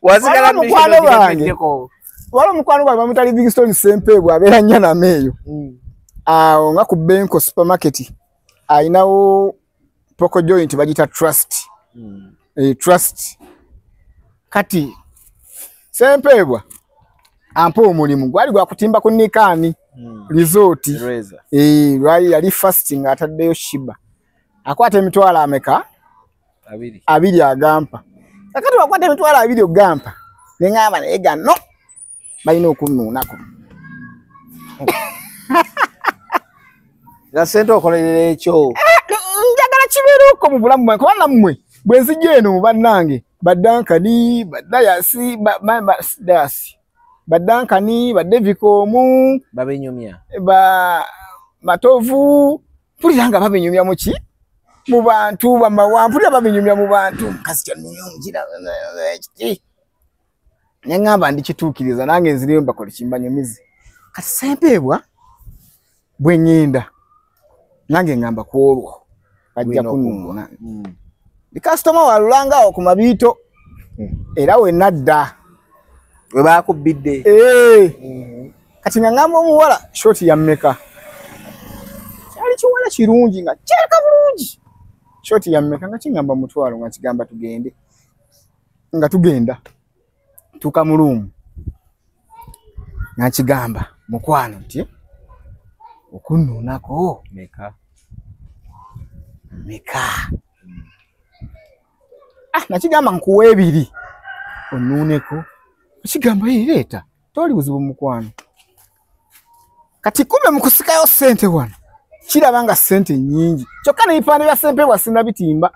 Wasigala mukwano gwange. Waliwo mukwano gwange bamuyita Livingstone Ssempeebwa abeera Nnyanama eyo. Awo nga ku Benko supermarket ayinawo Poco joint bagiyita Trust. Trust. Kati Ssempeebwa ampa omulimu gwali gwa kutimba ku Nikaani resort. Lwali yali fasting ataddeyo Shiba. Akwata emitwalo ameka? Abiri agampa. Kakati wakwata emitwalo abiri ogampa. Ne ŋŋamba naye gano balina okunnuunako. Nga ssente okolerera ekyo. Njagala kibeereko mu bulamu bwange kuba nammwe bwe nzija eno mu bannange baddankani, baddayasi, baddankani, baddevikomu, babenyumya, ba Matovu, mpulira nga babenyumya mu ki? Mu bantu bamawa, mpulira babenyumya mu bantu. Mukazi kyannuunya omugira ekiti. Ne ŋŋamba ndikituukiriza nange nzireyo mbakole kimbanyumize. Kati Ssempeebwa bwe ŋŋenda nange ŋŋamba ku olwo bajja kunnuuna. Ndi kasitoma walulanga awo ku Mabiito era we nadda. We baakubbidde. Kati nga ŋŋamba omuwala shooti ya mmeka? Kyali kiwala kirungi nga kyereka bulungi. Shooti ya mmeka nga kiŋŋamba mutwalo nga kigamba tugende. Nga tugenda tuuka mu luumu. Nga nkigamba mukwano nti okunnuunako meka? Meka. Nakigamba nkuwa ebiri onnuuneko. Ekigamba leeta tewali buzibu mukwano. Kati kumbe mu kusikayo ssente wano kiraba nga ssente nnyingi kyokka n'ebipande bya Ssempebwa sinnabitimba.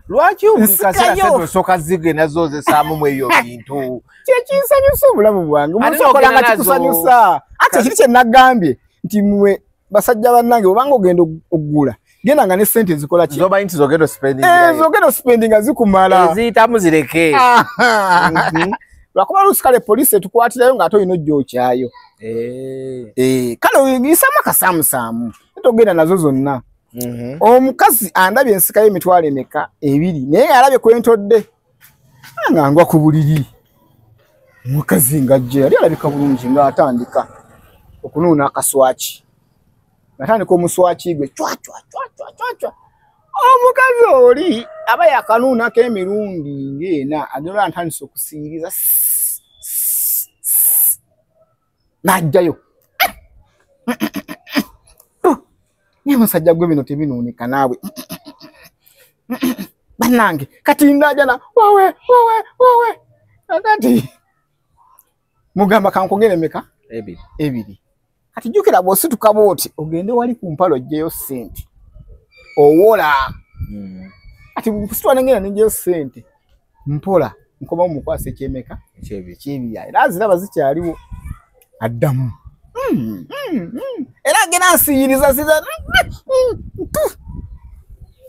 Lwaki omukaseera ssente osooka zigenda zozesaamu mu ebyo bintu? Kyekinsanyusa obulamu bwange, omuntu okola nga kikusanyusa. Ate kiri kye nagambye nti mmwe basajja bannange obanga ogenda oggula genda nga ne ssente zikola ki? Zoba nti zogenda ospendinga. Zogenda ospendinga zikumala. Eziyitamu zireke. Lwakuba oluusi kale poliisi etukwatirayo ng'ate olina ojja okyayo. Kale oyisamu akasaamusaamu togenda nazo zonna. Omukazi andabye ensikayo emitwalo emeka ebiri naye alabye kwentodde nga ngwa ku buliri. Omukazi ng'ajja yali alabika bulungi ng'atandika okunuuna akaswaki. Natandika omuswaki gwe chwa chwa chwa chwa chwa chwa. Omukazi oli aba yakanuunako emirundi ng'ena agenda antandise okusiiriza n'ajjayo. Naye musajja gwe bino tebinuunika naawe. Bannange kati ndajana wawe wawe wawe. Kati mugamba kankongere emeka? Ebiri. Kati jjukira bw'osituka bw'oti ogende wali ku mpalo oggyeyo ssente. Owola. Kati kusitula nengenda nengyeyo ssente. Mpola nkomawo mukwasa ekyemeka? Ekyebiri. Era aziraba zikyaliwo. Addamu. Era agenda ansiyiriza siza.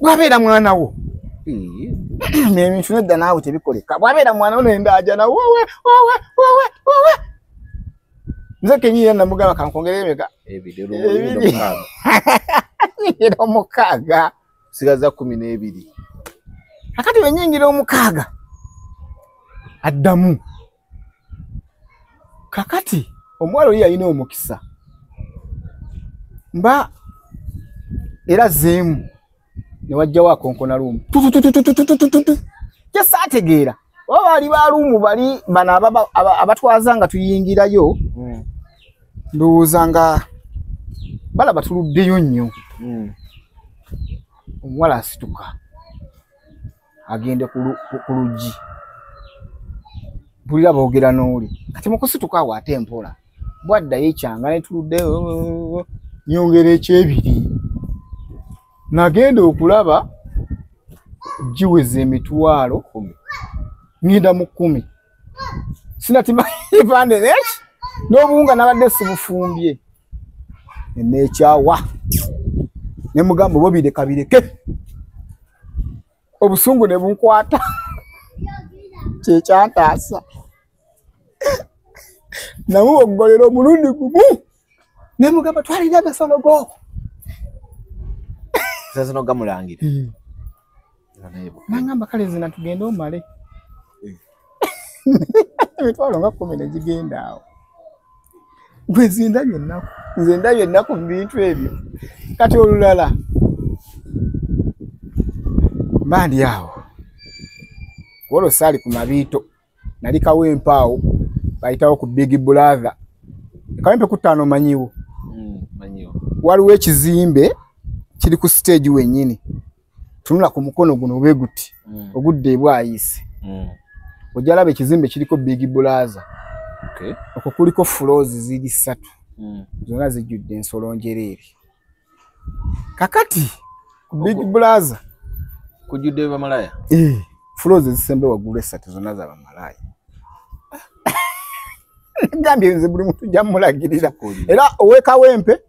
Bw'abeera mwana wo. Ebintu nedda naawe tebikoleka. Bw'abeera mwana wo nendajana wowe wowe wowe wowe. Nze kennyini namugamba kankongere emeka? Ebiri. 6. Sigaza 12. Akati bwe nnyingira 6 addamu. Kakati omuwala oli yalina omukisa. Mba era zeemu ne wajjawo akonkona luumu. Kyesaategeera. Oba baali ba luumu bali bano abatwaza nga tuyingirayo. Ndowooza nga balaba tuluddeyo nnyo. Omuwala asituka agende ku luggi. Mpulira boogera n'oli. Kati mu kusituka awo ate mpola. Bwaddayo ekyanga ne tuluddeyo nyongera ekyebiri. Nagenda okulaba giweza emitwalo 10. Ngenda mu 10. Sinatima kipande neki n'obuwunga nabadde sibufumbye. Neekyawa. Ne mugamba bo bireka bireke. Obusungu ne bunkwata. Kyekyantaasa. Namuboggolera omulundi gumu. Ne mugamba twalira agasolo go. Sasa nogamulangira. Nangamba kale nze tugende omale. Emitwalo nga 10 ne gigenda awo. Gwe nze ennaku. Nze ndabye ennaku mu bintu ebyo. Kati olulala mba ndi awo. Olwo saali ku Mabiito. Nali Kawempe awo bayitawo ku Big Brother. Kawempe ku 5 omanyiwo. Manyiwo. Waliwo ekizimbe kiri ku stage wennyini. Tunula ku mukono guno obe guti. Ogudde ebwayise. Ojja laba ekizimbe kiriko Big Brother. Okwo kuliko floors ziri 3. Zonna zijjudde ensolo njereere. Kakati ku Big Brother kujjudde bamalaya. Floors ezisembe waggulu 3 zonna za bamalaya. Ngambye nze buli muntu nja mmulagirira. Era ow'e Kawempe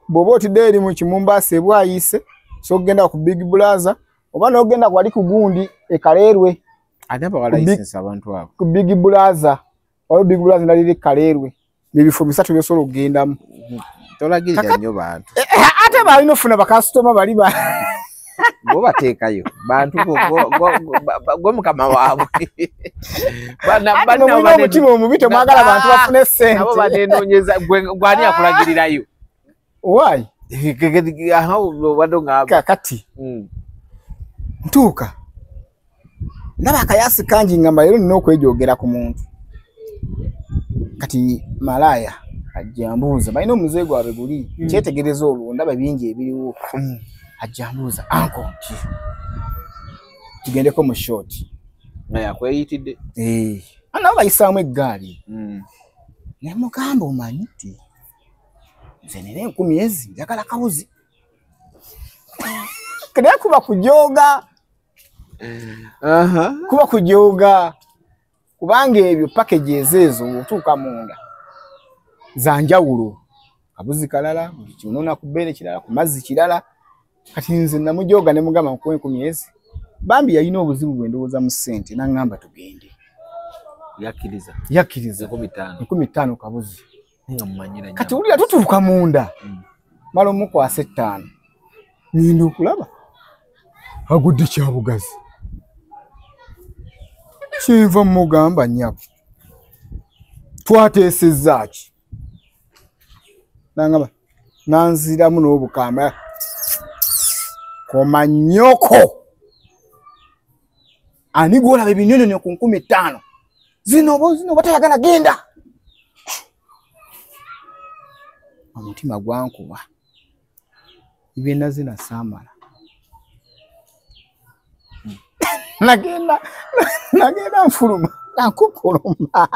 bw'oba otidde eri mu Kimumbasa ebwayise so ogenda ku Big Brother oba n'ogenda wali ku gundi e Kaleerwe. Ate abawa license abantu abo. Ku Big Brother. Waliwo Big Brother endala eri Kaleerwe. Ebifo 3 by'osobola okugendamu. Tolagirira nnyo bantu. Ate balina ofuna bakasitoma bali ba bo bateekayo bantu gwe mukama waabwe. Mulina omutima omubi temwagala bantu bafune ssente. Nabo banenoonyeza gwani akulagirirayo. Why? Kakati ntuuka ndaba akayasi kangi ngamba leero nina okwejogera ku muntu. Kati malaaya ajja mbuuza balina omuze gwabwe guli kyetegereza olwo ndaba bingi ebiriwo. Ajja mbuuza anko nti tugendeko mu short. Naye akweyitidde. Nabo bayisaamu eggaali. Ne mugamba omanyi nti Nze nina 10 ezi njagala kabuzi. Kale kuba kujoga. Kuba kujoga. Kubanga ebyo packages ezo otuuka munda za njawulo. Kabuzi kalala, kinona ku bere kirala, ku mazzi kirala. Kati nze namujoga ne mugamba nkuwe 10 ezi. Bambi yalina obuzibu bwe ndowooza mu ssente n'aŋŋamba tugende. Yakkiriza. Yakkiriza. 15. 15 kabuzi. Nga kati wulira tutuuka munda. Mala omukwasa 5. Ngenda okulaba agudde Kyabugazi. Kyenva mugamba nnyabo. Twateesezza ki? Nangamba nanziramu n'obukamba. Koma nnyoko. Ani gw'olaba ebinyonyo ku 15. Zino zino batayagala genda. Omutima gwankuba. Ibye zina saamala. Nagenda nfuluma nakukuluma.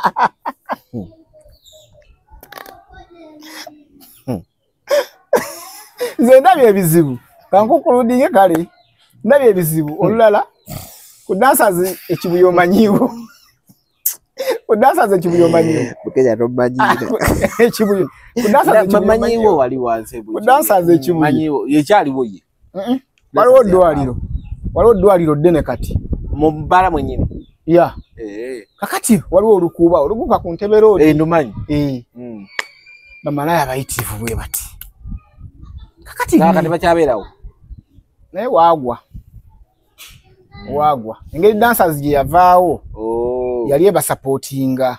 Nze ndabye ebizibu. Kankukuludinge kale. Ndabye ebizibu olulala. Ku dancers ekibuye omanyiwo. Ku dancers ekibuye omanyiwo. Bukenya tomanyiwo. Ekibuye. Ku dancers ekibuye omanyiwo wali wansi. Ku dancers ekibuye. Manyiwo yekyaliwo ye. Waliwo ddwaliro. Waliwo ddwaliro ddene kati. Mu bbala mwennyini. Yeah. Kakati waliwo olukuuba oluguka ku Ntebe Road. Ndumanyi. Bamalaya bayitivu bwe bati. Kakati kati bakyabeerawo. Naye waagwa. Wagwa. Engeri dancers gye yavaawo. Yali ebasupportinga.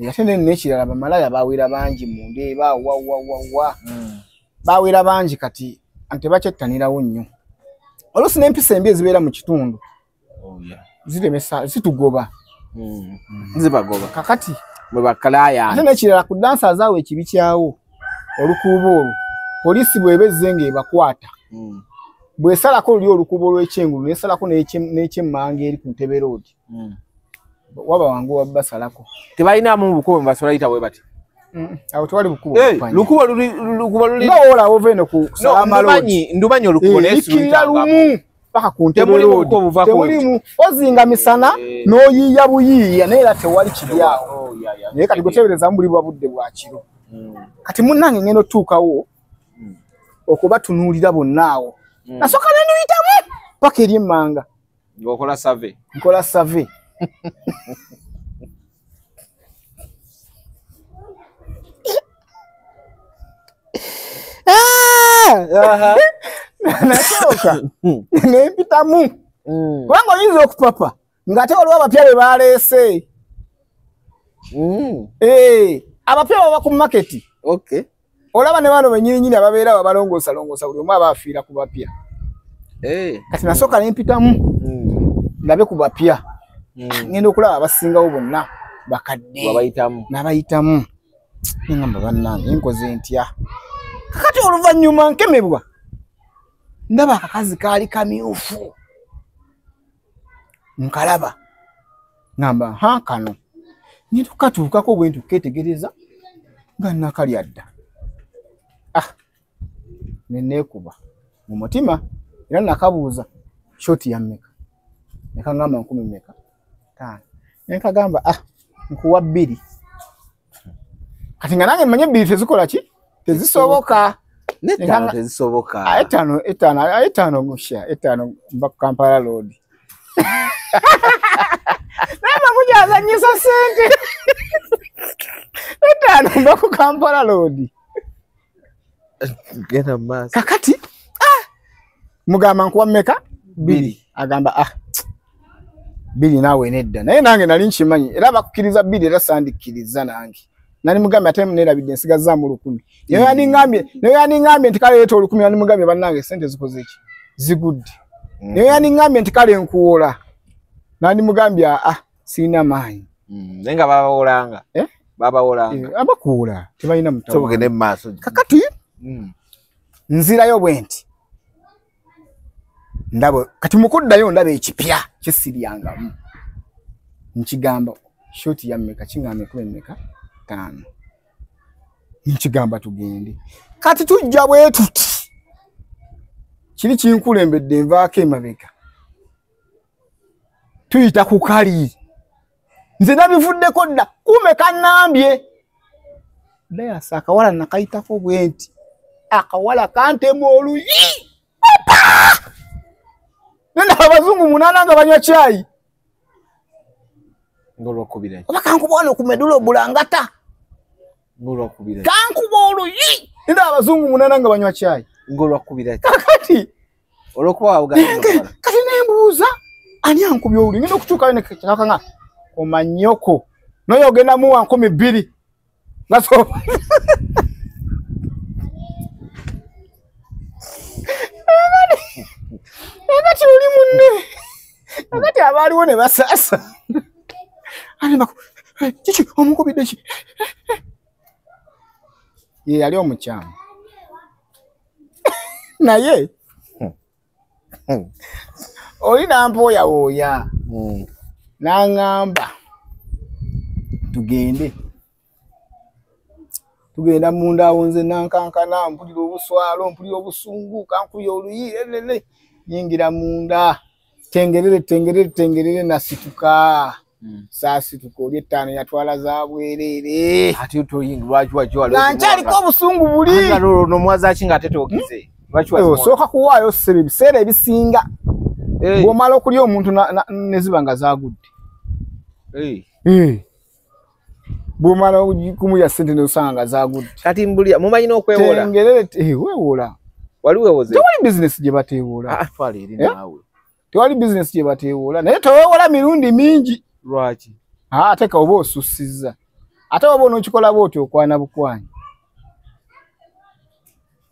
Ate n'ekirala bamalaya baawera bangi mu ndeeba wa wa wa wa. Baawera bangi kati ante bakyettanirawo nnyo. Oluusi n'empisa embi ezibeera mu kitundu. Ziremesa zitugoba. Zibagoba. Kakati mwe bakalaya. Ate n'ekirala ku dancers awo ekibi kyawo olukuubo olwo. Poliisi bw'eba ezze ng'ebakwata. Bwesalako luli olukuubo lw'ekyengulu nesalako n'ekyemmanga eri ku Ntebe Road. Waba wangu wabasalako. Tebalinamu bukubo basobola yita bwe bati. Awo tewali bukubo. Lukubo luli lukubo luli. Nga wola ova eno ku Salama Road. Ndumanyi olukubo naye Likkirira lumu paka ku Ntebe Road. Temulimu ozinga misana n'oyiiya buyiiya naye era tewali kiri awo. Naye kati gweteeberezaamu buli bwa budde bwa kiro. Kati munnange ngenda otuukawo okubatunuulira bonna awo. Nasooka ne nduyitamu paka eri emmanga. Ng'okola survey. Nkola survey. Nasooka ne mpitamu. Kubanga oyinza okupapa ng'ate waliwo abapya be baleese. Abapya baba ku market. Okay. Olaba ne bano bennyininyini ababeera abalongoosa longoosa buli omu aba afiira ku bapya. Kati nasooka ne mpitamu ndabe ku bapya. Ngenda okulaba abasingawo bonna bakadde. Nabayitamu. Ngamba bannange nkoze ntya. Kakati oluvannyuma nkemebwa. Ndaba akakazi kaali kamyufu. Nkalaba. Ngamba ha kano. Ngenda okukatuukako bwe ntukeetegereza nga nakalya dda. Ne neekuba mu mutima era nakabuuza shoti ya mmeka. Ne kangamba 10 mmeka? 5. Ne kagamba nkuwa 2. Kati nga nange mmanye 2 tezikola ki? Tezisoboka. N'ettaano tezisoboka. Etaano gusha, etaano mba ku Kampala Road. Naye mukyazannyisa ssente. 5 mba ku Kampala Road. Genda mu maaso. Kakati mugamba nkuwa mmeka? 2. Agamba 2 naawe nedda. Naye nange nali nkimanyi era bakukkiriza 2 era sandikkiriza nange. Nali mugambye ate neerabidde nsigazzaamu 1000. Naye yandiŋŋambye nti kale leeta 1000 nali mugambye bannange ssente zikoze ki? Zigudde. Naye yandiŋŋambye nti kale nkuwola. Nali mugambye sirina maanyi. Naye nga babawolanga. Babawolanga. Abakuwola tebalina mutawaana. Tugende mu maaso. Kakati nzirayo bwe nti. Ndaba kati mukuddayo ndaba ekipya kisiryangamu. Nkigamba shoti ya mmeka kingamba 10 mmeka 5. Nkigamba tugende. Kati tujja bwe tuti. Kiri kinkulembedde nvaako emabega. Tuyita ku kali. Nze nabivuddeko dda kume kannambye. Dayasa akawala nakayitako bwe nti. Akawala kantema oluyi. Nenda abazungu 8 nga banywa chai. Ngolwakubira. Oba kankuba wano ku medulo bulangata. Ngolwakubira. Kankuba oluyi. Nenda abazungu 8 nga banywa chai. Ngolwakubira. Kakati olwokuba uganda. Kati nembuuza ani ankubye oluyi ngenda okutuukayo ne kakanga omanyoko. Noyo ogenda muwa 2000. Ngaso. Akati oli munne. Akati abaaliwo ne basaasa. Kiki omukubidde ki? Ye yali omukyamu. Naye oli nampooyawooya. N'aŋŋamba tugende. Tugenda munda awo nze nankankana mpulira obuswalo mpulira obusungu kankubye oluyi lelele. Nyingira munda tengerere tengerere tengerere nasituka. Saasituka oli 5 yatwala za bwerere. Ate toyingi lwaki wakiwa nankyaliko obusungu buli. Nomwaza ki nga ate togize? Lwaki wazimuwa? Osooka kuwaayo ssebe ebiseera ebisinga. Bw'omala okulya omuntu ne ziba nga zaagudde. Bw'omala kumulya ssente n'osanga nga zaagudde. Kati mbulya mumanyi n'okwewola? Tengerere weewola. Wali weewoze? Tewali bizinesi gye bateewola. Twala eri naawe. Tewali bizinesi gye bateewola naye teweewola mirundi mingi. Lwaki? Ate ka oba osussizza. Ate oba onookikola bw'otyo okwana bukwanyi.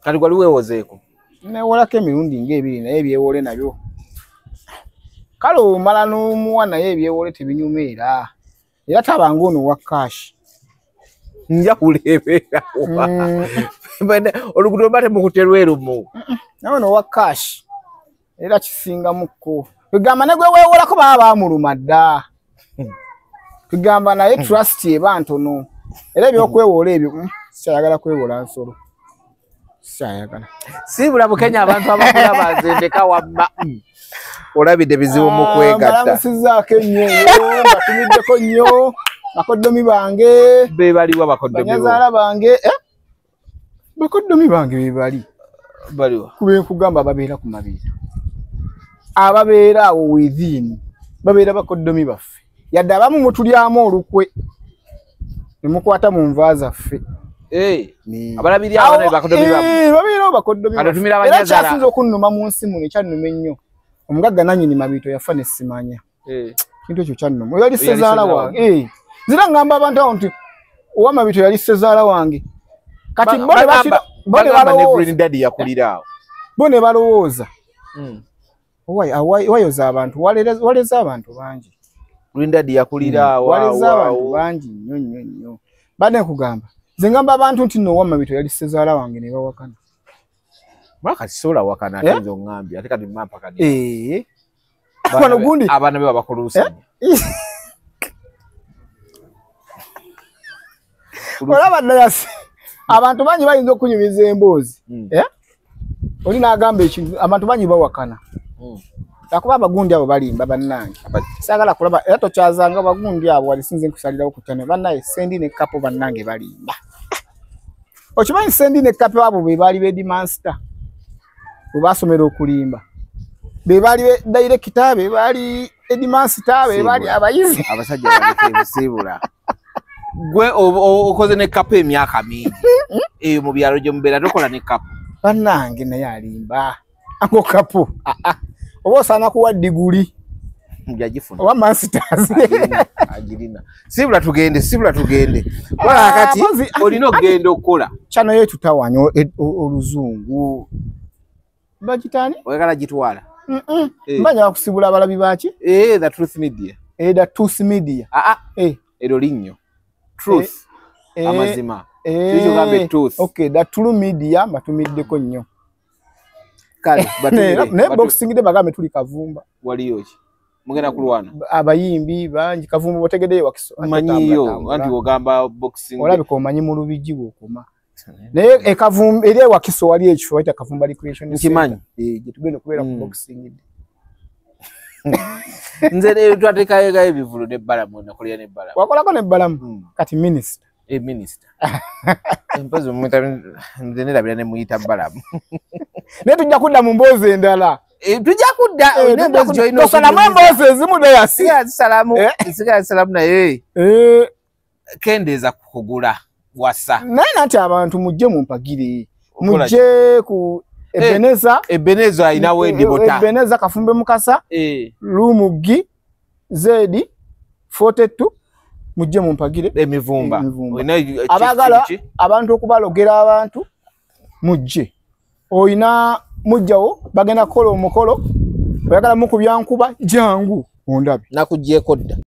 Kati wali weewozeeko? Neewolako emirundi ng'ebiri naye ebyewole nabyo. Kale omala n'omuwa naye ebyewole tebinyuma era. Era tabanga ono wa cash. Njawulo ebeerawo. Oluguudo luba temukutte lwerumu. Naye ono wa cash. Era kisingamukko. Kugamba ne gwe weewolako baba baamuluma dda. Kugamba naye trust eba ntono. Era ebyokwewola ebyo sikyayagala kwewola nsolo. Sikyayagala. Siibula Bukenya abantu abakulaba nze ndeka wamma. Olabidde bizibu mu kwegatta. Mbalamusizzaako ennyo eyo, mbatumiddeko nnyo. Bakoddomi bange. Be baliwa bakoddomi bo? Banyazaala bange. Bakoddomi bange be bali. Baliwa. Kube nkugamba babeera ku mabiito. Ababeera awo within babeera bakoddomi baffe. Yadde abamu mutulyamu olukwe ne mukwata mu nva zaffe. Abalabiri abaana bakoddomi bammwe. Babeerawo bakoddomi baffe. Era kyasinze okunnuma mu nsi muno ekyannuma ennyo. Omugagga nannyini mabiito yafa ne simanya. Kintu ekyo kyannuma. Oyo yali ssezaala wange. Nzira ngamba abantu awo nti ow'amabito yali ssezaala wange. Kati bo ne balowooza. Wayoza abantu, waleza abantu bangi. Green Daddy yakulira awo. Waleza abantu bangi nnyo nnyo nnyo. Badde nkugamba. Nze ngamba abantu nti nno ow'amabito yali ssezaala wange ne bawakana. Mwaka sisobola wakana ate nze oŋŋambye ate kati mmampa kati. Wano gundi. Abaana be babakuluusanya. Olaba ddala abantu bangi bayinza okunyumiza emboozi. Oli n'agamba ekintu abantu bangi bawakana. Lwakuba abagundi abo balimba bannange. Saagala kulaba era tokyazanga abagundi abo wali sinze nkusalirawo ku channel bannaye Sendi ne Kapo bannange balimba. Okimanyi Sendi ne Kapo abo be baali be Master. Bwe baasomera okulimba. Be baali director, be baali headmaster, be baali abayizi. Abasajja baleke ebisiibula. Gwe okoze ne Kapo emyaka mingi. Eyo mu byalo gye mubeera tokola ne Kapo. Bannange naye alimba. Ango Kapo. Oba osaana kuwa diguli. Yagifuna. Oba masters. Agirina. Sibula tugende, sibula tugende. Wala kati olina okugenda okukola. Channel yetu tawanya oluzungu. Bagitani? Oyagala gitwala. Mbanya bakusibula abalabi baki? The Truth Media. The Truth Media. Eryo linnyo. Truth. Amazima. Tugambe truth. Okay, the True Media mbatumiddeko nnyo. Kale batumire. Ne boxing de bagambe tuli Kavumba. Waliyo ki? Mugenda kulwana. Abayimbi bangi Kavumba botegeddeyo wakiso. Manyiyo anti ogamba boxing. Olabika omanyi mu Lubigi bw'okoma. Naye ekavumba eri ewakiso wali ekifo bayita Kavumba Recreation Center. Nkimanyi. Gye tugenda okubeera ku boxing. Nze leero twateekayo ebivulu ne Balamu, nakolera ne Balamu. Wakolako ne Balamu? Kati minisita. Minisita. Mpozi nze nerabira ne muyita Balamu. Naye tujja kudda mu mboozi endala. Tujja kudda olina emboozi gy'olina Tosalamu emboozi ezimu Dayasi. Sigala zisalamu naye. Kendeeza ku kugula wasa. Naye nanti abantu mujje mumpagire. Mujje ku Ebeneza. Ebeneza alinawo endibota. Ebeneza Kafumbe Mukasa. Lumu G Z 42 mujje mumpagire. Emivumba. Abagala abantu okubalogera abantu mujje. Oyina mujjawo bagenda kukola omukolo oyagala mukubya nkuba jangu ondabe. Nakugyeko dda.